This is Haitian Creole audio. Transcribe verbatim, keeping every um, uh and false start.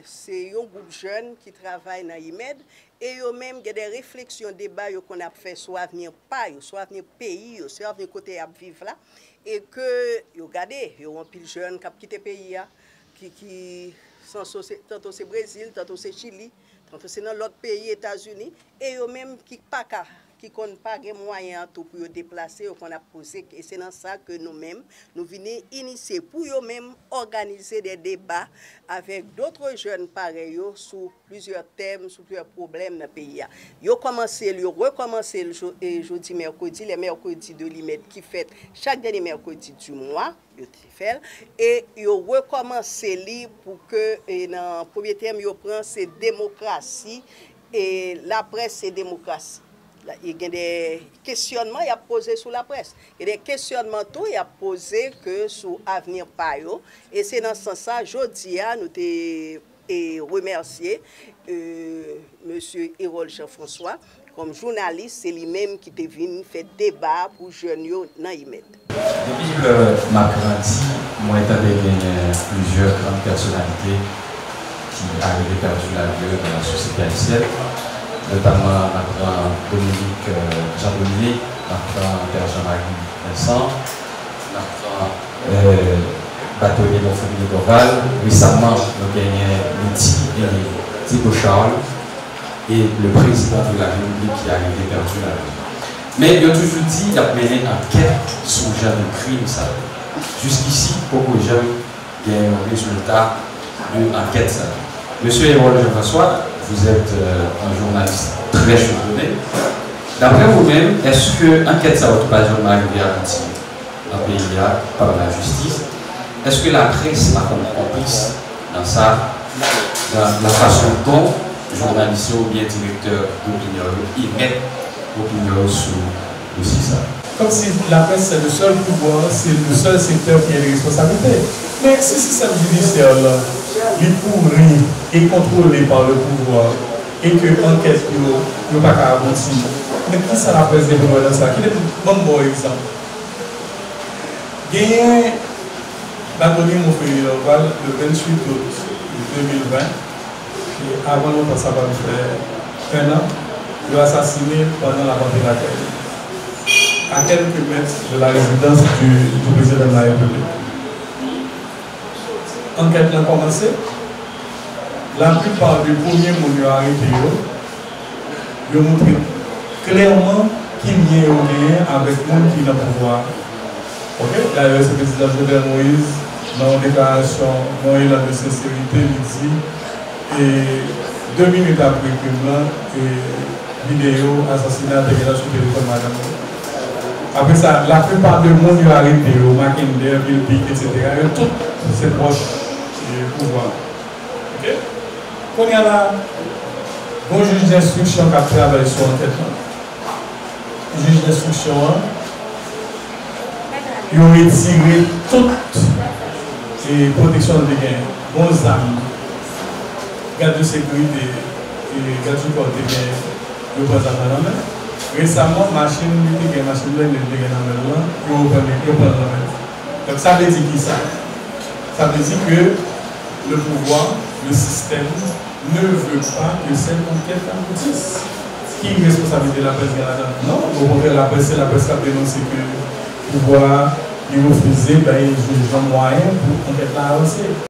Se yon gwoup jèn ki travay nan IMED, e yo menm gen de refleksyon, deba yo konn ap fè sou avni pa yo, sou avni peyi yo, sou avni kote y ap viv la, e ke yo gade, yo anpil jèn k ap kite peyi a, ki, ki tanto se, tanto se Brezil, tanto se Chili, tanto se nan lòt peyi, Etazini, e yo menm ki pa ka, ki konn pa gen mwayen an tou pou yo deplase, yo konn ap poze, e se nan sa ke nou menm, nou vini inisye pou yo menm òganize de deba avèk dòt jèn parèy yo sou plizyè tèm, sou plizyè pwoblèm nan peyi a. Yo kòmanse l, yo rekòmanse l jo-, e jodi mèkredi, les mercredis de l'IMED ki fèt chak dènye mèkredi di mwa, yo te fè l, e yo rekòmanse li pou ke, e nan premye tèm yo pran, se demokrasi, e laprès se demokrasi. La, e gen de kesyònman y ap poze sou laprès. Gen de kesyònman tou y ap poze ke sou avni pa yo. E se nan sans sa, jodi a, nou te e remèsye, e, mesye Erol Jean François kòm jounalis, se li menm ki te vin fè deba pou jèn yo nan IMED. Depi lè m ap grandi, mwen tande genyen plizyè grann pèsonalite ki arive pèdi lavi yo nan lasosyete ayisyèn, notaman n ap pran Dominique, euh, Jean Dominique, n ap pran Pè Jean Marie Vincent, n ap pran, euh, Batelier Bonfim Dorval. Resaman, nou genyen Lydie e Diego Charles, e le président de la République ki arive pèdi lavi. Men yo toujou di y ap mennen ankèt sou jan de krim sa yo. Jiskisi, poko janm gen yon rezilta de ankèt sa yo. Mesye Erol Jean-François, vous êtes, euh, un journaliste très chevronné. D'après vous-même, est-ce que ankèt sa yo tou pa janm arive a Ayiti? Nan peyi a, pa lajistis, èske laprès pa konn konplis nan sa, nan la fason dont jounalis yo oubyen direktè dopinyon yo emèt opinyon yo sou dosye sa? Kòmsi laprès se le sèl pouvwa, se le sèl sektè ki gen responsablite. Men si sistèm jidisyè la, li pouri e kontwole pa le pouvwa, e ke ankèt yo, yo pa ka abouti, men kisa laprès gen pou wè nan sa? Kite m ban m ba w egzanp. Genyen Batelier Monferrier Dorval le venntuit out de mil ven, e avan lontan sa pral fè en an, yo asasine pandan l ap antre lakay li, à quelques mètres de la résidence du, du président de la République. Ankèt lan kòmanse. Laplipa de premye moun yo arete yo, yo montre klèman ki lyen yo genyen avèk moun ki nan pouvwa a. Oke? Dayè, se prezidan Jovenel Moïse, nan yon deklarasyon, nan yon elan de senserite, li di, e, de minit apre krim lan, e, videyo asasina a te gentan sou telefòn madanm li. Apre sa, laplipa de moun yo arete yo, Mackinder, Vilpique, etsetera, yo tout se pwòch, e, pouvwa a. Oke? Kounye a la, gon jij denstriksyon k ap travay sou ankèt lan. Jij denstriksyon an, yo retire tout, e, pwoteksyon l te genyen. Gon zam, gad de sekirite, e, gad di kò te genyen, yo pran zam nan nan men l. Resaman, machin li te gen, machin blende li te gen nan men l lan, yo reprann li, yo pran l nan men l. Donk, sa vle di ki sa? Sa vle di ke le pouvoir, le système, ne veut pas que cette enquête aboutisse. Ki responsablite laprès gen ladan? Non, okontrè, laprès, se laprès k ap denonse ke pouvwa a, li refize bay jij lan mwayen pou ankèt la avanse.